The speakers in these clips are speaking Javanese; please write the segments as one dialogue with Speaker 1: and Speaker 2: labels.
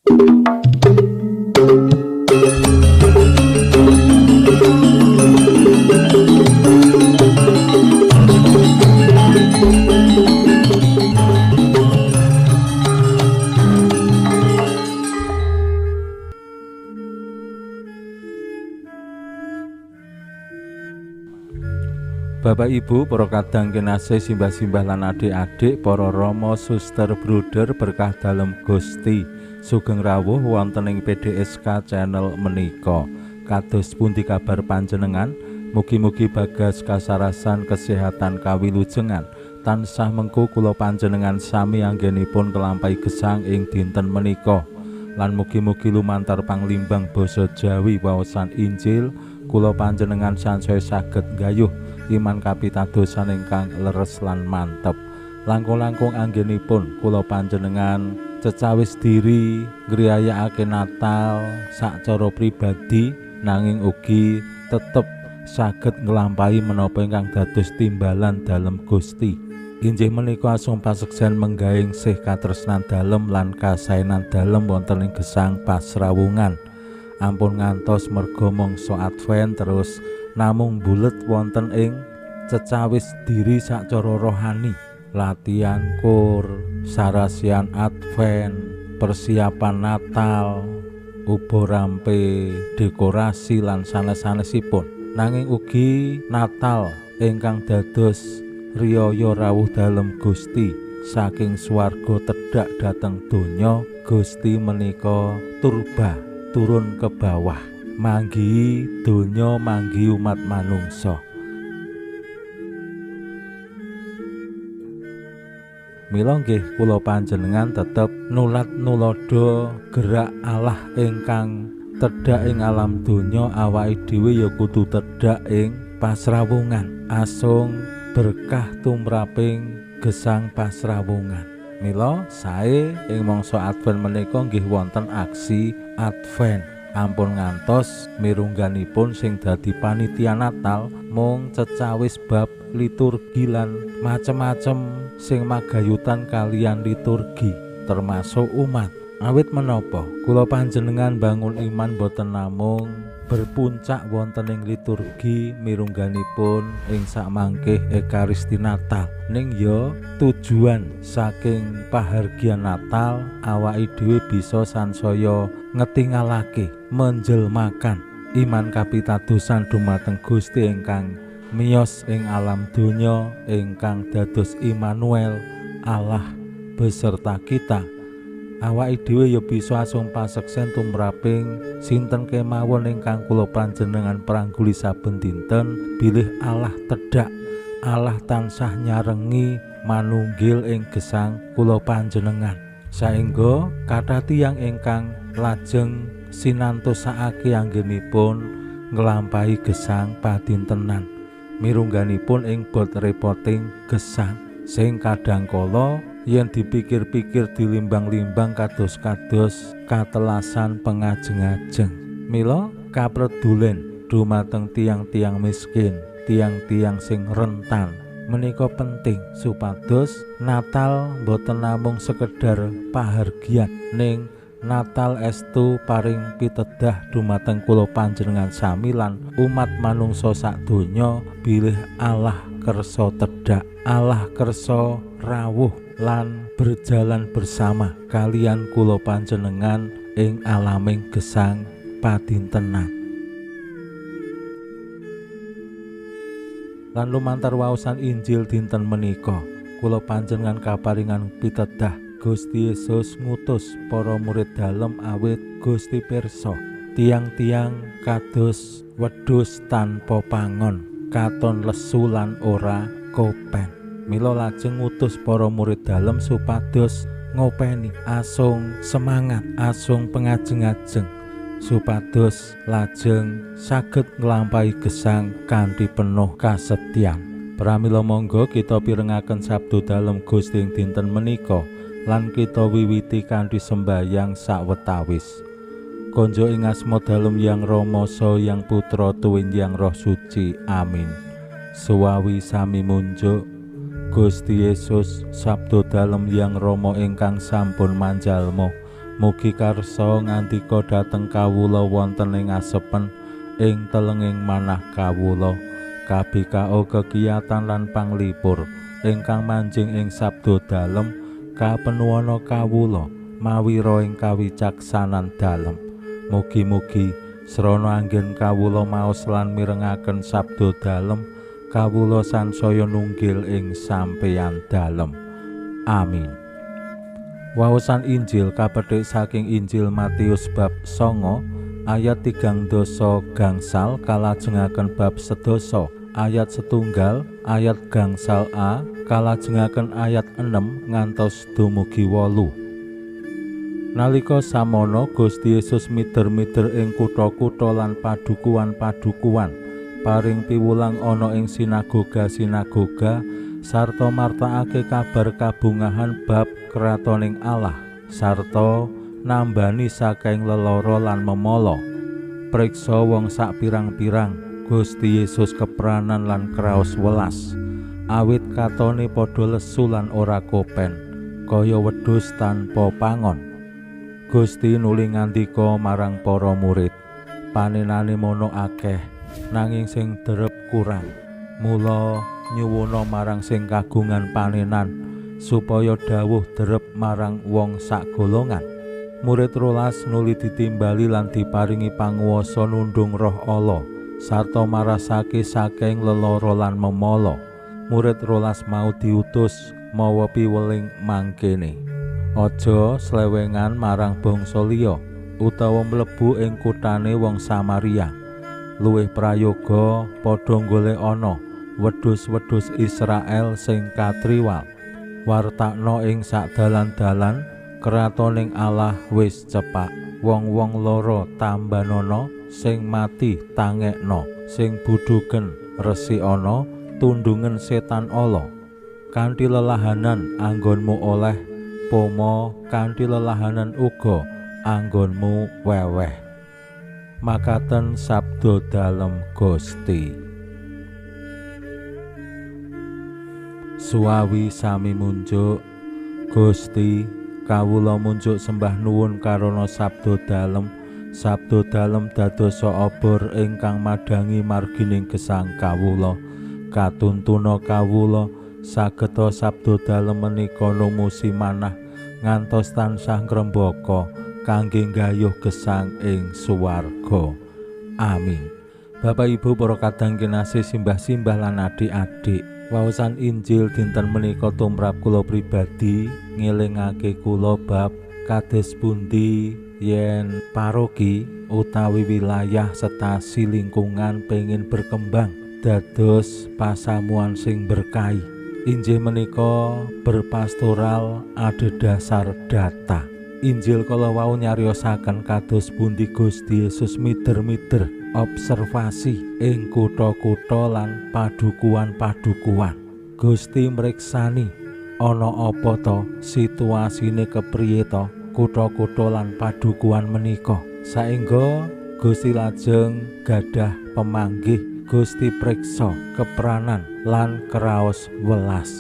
Speaker 1: Bapak Ibu, para kadang kinasih, simbah-simbah lan adik-adik, para rama, suster, bruder berkah dalem Gusti. Sugeng rawuh wonten ing PDSK channel menika. Kados pundi kabar panjenengan? Mugi-mugi bagas kasarasan kesehatan kawilujengan. Tansah mengku kula panjenengan sami anggenipun kelampahi gesang ing dinten menika. Lan mugi-mugi lumantar panglimbang basa Jawi waosan Injil kula panjenengan sansaya saged nggayuh iman kapitadosan ingkang leres lan mantep. Langkung-langkung anggenipun kula panjenengan cecawis diri ngriyayakake Natal sacara pribadi, nanging ugi tetep saged nglampahi menapa ingkang dados timbalan dalem Gusti. Injih menika asung paseksen menggaing sih katresnan dalem lan kasaenan dalem wonten ing gesang pasrawungan. Ampun ngantos merga mangsa Advent terus namung bulet wonten ing cecawis diri sacara rohani, latihan kur, sarasian Advent, persiapan Natal, ubo rampe, dekorasi lan sanes-sanesipun. Nanging ugi Natal ingkang dados riyaya rawuh dalem Gusti saking swarga tedhak dhateng donya, Gusti menika turba turun ke bawah, manggihi donya, manggihi umat manungsa. Mila nggih kula panjenengan tetep nulat nulodo gerak Allah ingkang tedhak ing alam donya, awake dhewe ya kudu tedhak ing pasrawungan, asung berkah tumraping gesang pasrawungan. Mila sae ing mangsa Advent menika nggih wonten aksi Advent. Ampun ngantos mirungganipun sing dadi panitia Natal mung cecawis bab liturgi lan macem-macem sing magayutan kalian liturgi termasuk umat. Awit menapa kula panjenengan bangun iman boten namung berpuncak wonten ing liturgi mirungganipun ing sakmangke Ekaristi Natal, ning ya tujuan saking pahargyan Natal awake dhewe bisa sansaya ngetingalake, menjelmakan iman kapitadosan dumateng Gusti ingkang miyos ing alam donya, ingkang dados Immanuel, Allah beserta kita. Awake dhewe ya bisa asung paseksen tumraping sinten kemawon ingkang kula panjenengan prangguli saben dinten bilih Allah tedhak, Allah tansah nyarengi manunggil ing gesang kula panjenengan. Saengga kathah tiyang ingkang lajeng sinantosakake anggenipun nglampahi gesang padintenan mirungganipun ing bot reporting gesang sing kadang kala yen dipikir-pikir dilimbang-limbang kados-kados katelasan pengajeng-ajeng. Mila kapredulen dumateng tiang-tiang miskin, tiang-tiang sing rentan menika penting supados Natal boten namung sekedar pahargyan, ning Natal estu paring pitedah dumateng kula panjenengan sami lan umat manungsa sak donya bilih Allah kersa tedhak, Allah kersa rawuh lan berjalan bersama kalian kula panjenengan ing alaming gesang padintenan. Lan lumantar waosan Injil dinten menika kula panjenengan kaparingan pitedah Gusti Yesus ngutus para murid dalem awit Gusti pirsa tiang-tiang kados wedhus tanpa pangon, katon lesu lan ora kopen. Mila lajeng ngutus para murid dalem supados ngopeni, asung semangat, asung pengajeng-ajeng, supados lajeng saged nglampahi gesang kanthi penuh kasetyan. Pramila monggo kita pirengaken sabda dalem Gusti ing dinten menika lan kita wiwiti kanthi sembayang sawetawis. Konjo ing asma dalem Yang Rama saha Yang Putra tuwin Yang Roh Suci. Amin. Suwawi sami munjuk Gusti Yesus sabda dalem Yang Rama ingkang sampun manjalma Mugi karsa ngandika dhateng kawula wonten ing asepen ing telenging manah kawula. KBKO kekiyatan lan panglipur ingkang manjing ing sabda dalem kapenuwana kawula mawira ing kawicaksanan dalem. Mugi-mugi srana anggen kawula maos lan mirengaken sabda dalem kawula sansaya nunggil ing sampeyan dalem. Amin. Waosan Injil kapethik saking Injil Matius bab 9 ayat 3 gangsal kalajengaken bab 10 ayat 1 ayat gangsal A kalajengaken ayat 6 ngantos dumugi 8. Nalika samono Gusti Yesus mider-mider ing kutha-kutha lan padukuhan-padukuhan, paring piwulang ana ing sinagoga-sinagoga sarta martakake kabar kabungahan bab kratoning Allah sarta nambani saking lelara lan memala. Priksa wong sak pirang-pirang, Gusti Yesus kepranan lan kraos welas, awit katone padha lesu lan ora kopen, kaya wedhus tanpa pangon. Gusti nuli ngandika marang para murid, panenane mono akeh, nanging sing derep kurang. Mula nyuwuna marang sing kagungan panenan, supaya dawuh derep marang wong sak golongan. Murid rolas nuli ditimbali lan diparingi panguwasa nundung roh Allah sarta marasake saking lelara lan memala. Murid rolas mau diutus mawa piweling mangkene: aja slewengan marang bangsa liya utawa mlebu ing kutane wong Samaria. Luwih prayoga padha golek ana wedhus-wedhus Israel sing katriwal. Wartakna ing sak dalan-dalan kratoning Allah wis cepak. Wong-wong lara tambanana, sing mati tangekna, sing budhugen resikana, tundungen setan ala. Kanthi lelahanan anggonmu oleh poma, kanthi lelahanan uga anggonmu weweh. Makaten sabda dalem Gusti. Suwawi sami munjuk Gusti, kawula munjuk sembah nuwun karana sabda dalem. Sabda dalem dadosa obor ingkang madhangi margining gesang kawula. Katuntuna kawula sageta sabda dalem menika numusi manah ngantos tansah ngrembaka kangge nggayuh gesang ing suwarga. Amin. Bapak Ibu para kadang kinasih, simbah-simbah lan adik-adik, waosan Injil dinten menika tumrap kula pribadi ngelingake kula bab kados pundi yen paroki utawi wilayah setasi lingkungan pengin berkembang dados pasamuan sing berkahi. Injil menika berpastoral adhedhasar data. Injil kala wau nyariosaken kados pundi Gusti Yesus mider-mider observasi ing kutha-kutha lan padukuhan-padukuhan. Gusti mriksani ana apa to, situasine kepriye to kutha-kutha lan padukuhan menika. Saengga Gusti lajeng gadah pemanggih, Gusti priksa kepranan lan kraos welas.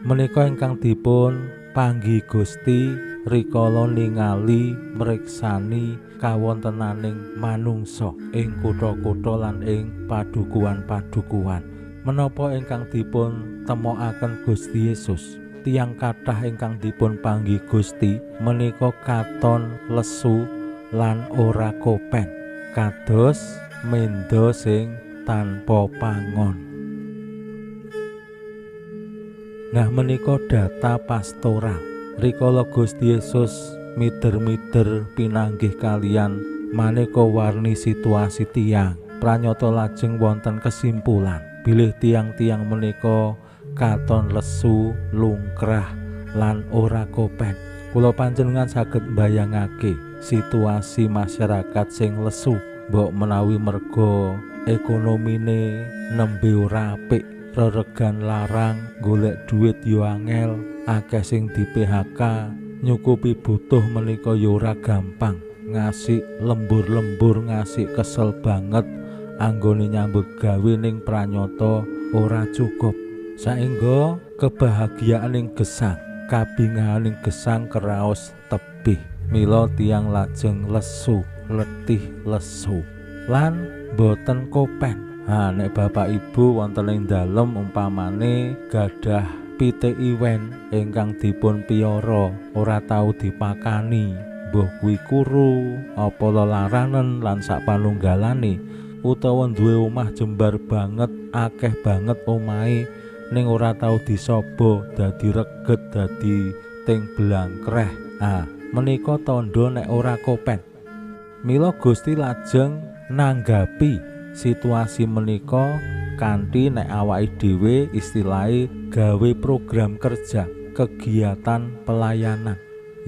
Speaker 1: Menika ingkang dipun panggi Gusti rikala ningali mriksani kawontenaning manungsa ing kutha-kutha lan ing padukuhan-padukuhan. Menapa ingkang dipun temokaken Gusti Yesus? Tiyang kathah ingkang dipun panggi Gusti menika katon lesu lan ora kopen, kados menda sing tanpa pangon. Nah, menika data pastoral. Rikala Gusti Yesus mider-mider pinanggih kalian maneka warni situasi tiyang, pranyata lajeng wonten kesimpulan bilih tiang-tiang menika katon lesu, lungkrah lan ora kopen. Kula panjenengan saged mbayangake situasi masyarakat sing lesu, mbok menawi merga ekonomine nembe ora apik, reregan larang, golek duit yo angel, akeh sing di PHK, nyukupi butuh menika yo ora gampang, ngasih lembur-lembur, ngasih kesel banget anggone nyambut gawe ning pranyata ora cukup. Saengga kebahagiaan ing gesang, kabingahan ing gesang keraos tebih. Mila tiyang lajeng lesu, letih lesu lan boten kopen. Ha nek bapak ibu wonten ing dalem umpamane gadah pitik iwen ingkang dipun piyara ora tau dipakani, mbuh kuwi kuru apa lelaranen lan sapanunggalane, utawa duwe omah jembar banget, akeh banget omahe ning ora tau disaba, dadi reget, dadi ting blangkreh. Ha menika tandha nek ora kopen. Mila Gusti lajeng nanggapi situasi menika kanthi nek awake dhewe istilahe gawe program kerja, kegiatan pelayanan.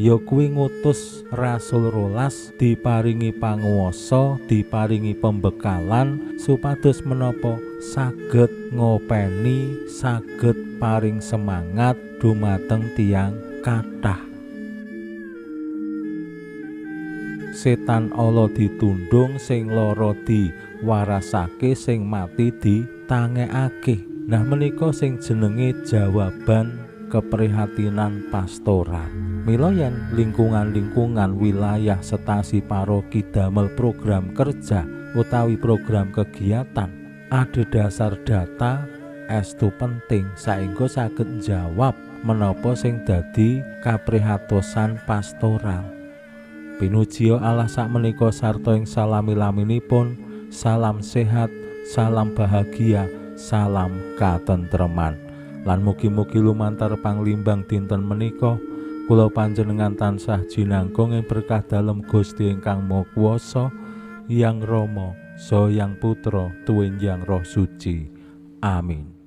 Speaker 1: Ya kuwi ngutus rasul 12 diparingi panguwasa, diparingi pembekalan supados menapa saged ngopeni, saged paring semangat dumateng tiyang kathah. Setan ala ditundung, sing lara diwarasake, sing mati ditangekake. Nah menika sing jenenge jawaban keprihatinan pastoral. Mila yen lingkungan-lingkungan wilayah stasi paroki damel program kerja utawi program kegiatan ada dasar data estu penting saengga saged njawab menapa sing dadi kaprihatosan pastoral. Pinujiya Allah sakmenika sarta ing salami-laminipun, salam sehat, salam bahagia, salam katentreman. Lan mugi-mugi lumantar panglimbang dinten menika kula panjenengan tansah jinangkung ing berkah dalem Gusti ingkang Maha Kuwasa, Yang Rama, Saha Yang Putra, tuwin Yang Roh Suci. Amin.